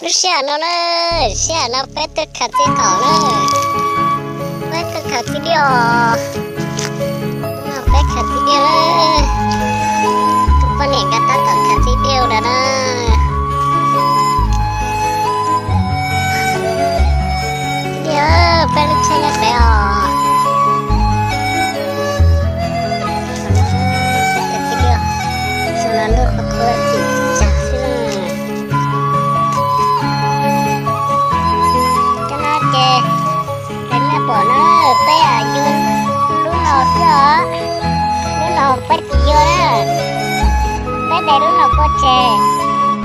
Lub sij hawm no na, sij hawm no peb tuaj khaws txiv qaum na, peb tuaj khaws txiv diaj os. No peb khaws txiv diaj na, tus poj niam nkawd tab tom khaws txiv diaj ntawd na. Txiv diaj, peb lub tsheb nyob pem os. Peb khaws txiv diaj, xyoo no ntuj qhuav qhuav txim tsis tsag xwb na. Cov no ces, nej pom na, peb yuav lub no xwb os. Lub no peb tsis yuav na, peb de lub no pov tseg,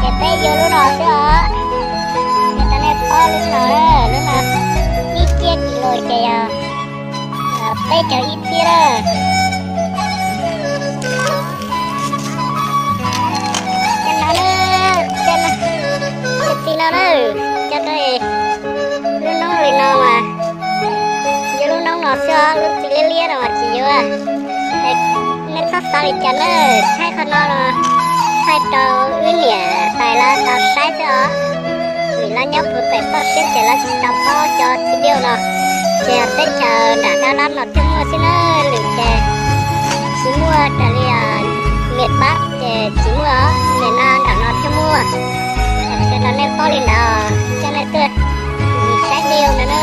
ces peb yuav lub no xwb os. Ces tau nej paub lub no, lub no ib ciab kis lus ces yog peb caug ib txhiab na. Cov no, cov txiv no na, cov no, lub noob li no mas yuav lub noob no xwb os, lub txiv liab liab no mas tsis yuav. Nej txhob xav li cas na, thaij qhov no los thaij rau wb niam tais lawv tau saib xwb os. Vim lawv nyob puag pem toj siab ces lawv tsis tau paub cov txiv diaj no. Ces yog teb chaws nram dab lab no thiaj muaj xwb na, lwm ces tsis muaj, raws li miền Bắc ces tsis muaj, miền Nam nram no thiaj muaj. Qhia rau nej paub li ntawd, coj nej tuaj saib video ntawd na.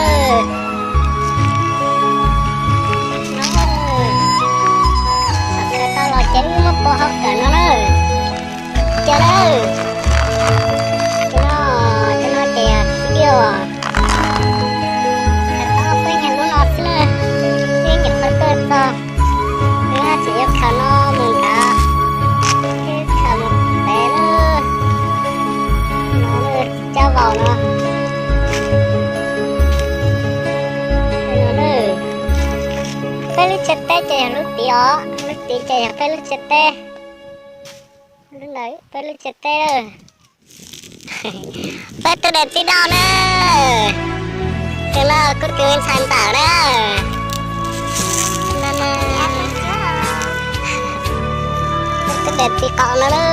Thaum khaws tau los ces wb muab pov hauv kawm no na. Cov lawm, cov no, cov no ces txiv diaj. Khaws tau peb nyuag lub no xwb na, wb nyuam qhuav tuaj txog, wb tseem yuav khaws no mus nrad, wb khaws mus pem na. No cov vaus no. Peb lub chaw teb ces yog lub tid os, lub tid ces yog peb lub chaw teb. Lub ntawd peb lub chaw teb. Peb tuaj de txiv daus na. Tus no kuv tus me ntxhais ntxawm na. Peb tuaj de txiv qaum no na.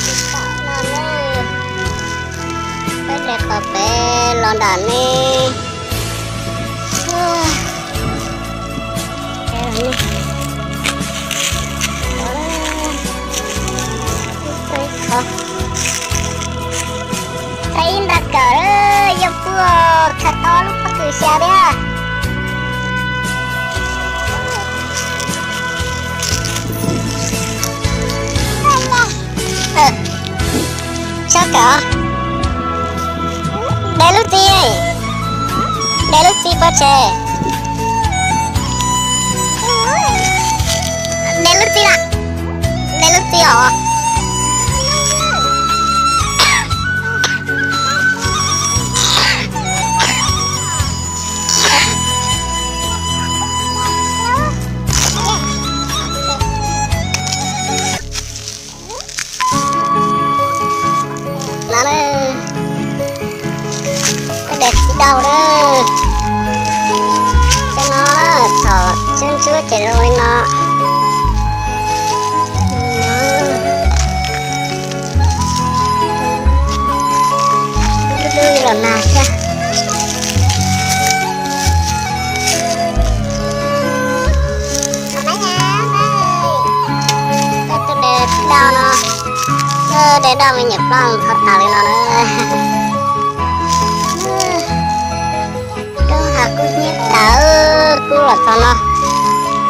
Txiv qaum no na. Peb de qhov pem los nram ne. Thaij ib nrab kawm, yog puag khaws tau lub pob kws xya thiab. Tso kawm. De lub txiv, de lub txiv pov tseg. De lub txiv lawm, de lub txiv os. No na, peb de txiv daus na. Cov no thaum tsub ntsuab ces zoo li no. Dub dub los nag thiab. Peb tuaj de daus no, de daus me nyuam plaub qhov tas li no na. Kub hav kub hnyiab tas, kub los txog no.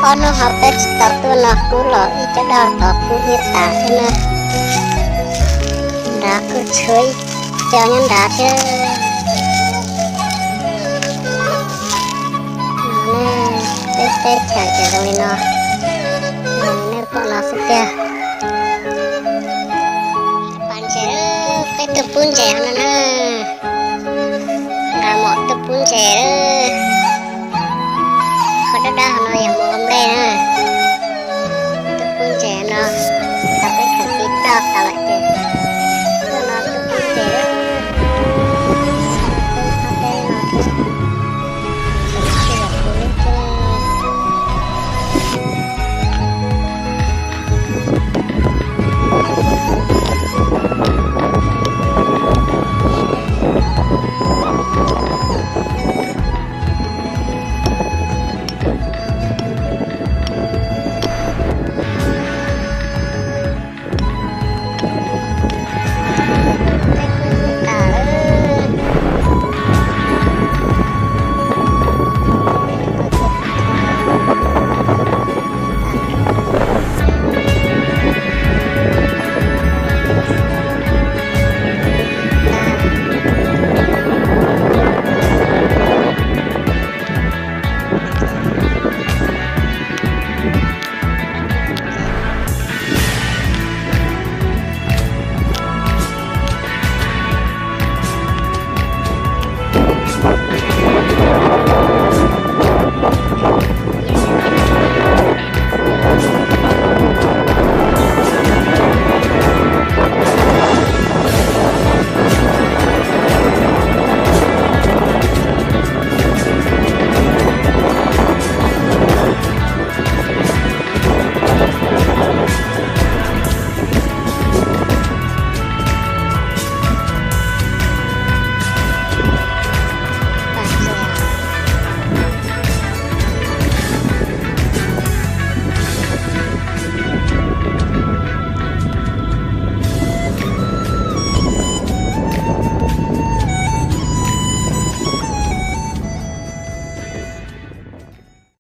Ob hnub ho peb tsis tau tuaj no kub los ib co daus tod kub hnyiab tas thiab na. Nrad kuj tshuav ib co nyob nrad thiab. No ne, peb teb chaws ces zoo li no. Nej pom no xwb tiag. Pas ntses, peb tuaj pub ntses no na. Nqa mom tuaj pub ntses. Qhov dawb dawb hauv no yog mos nplej na.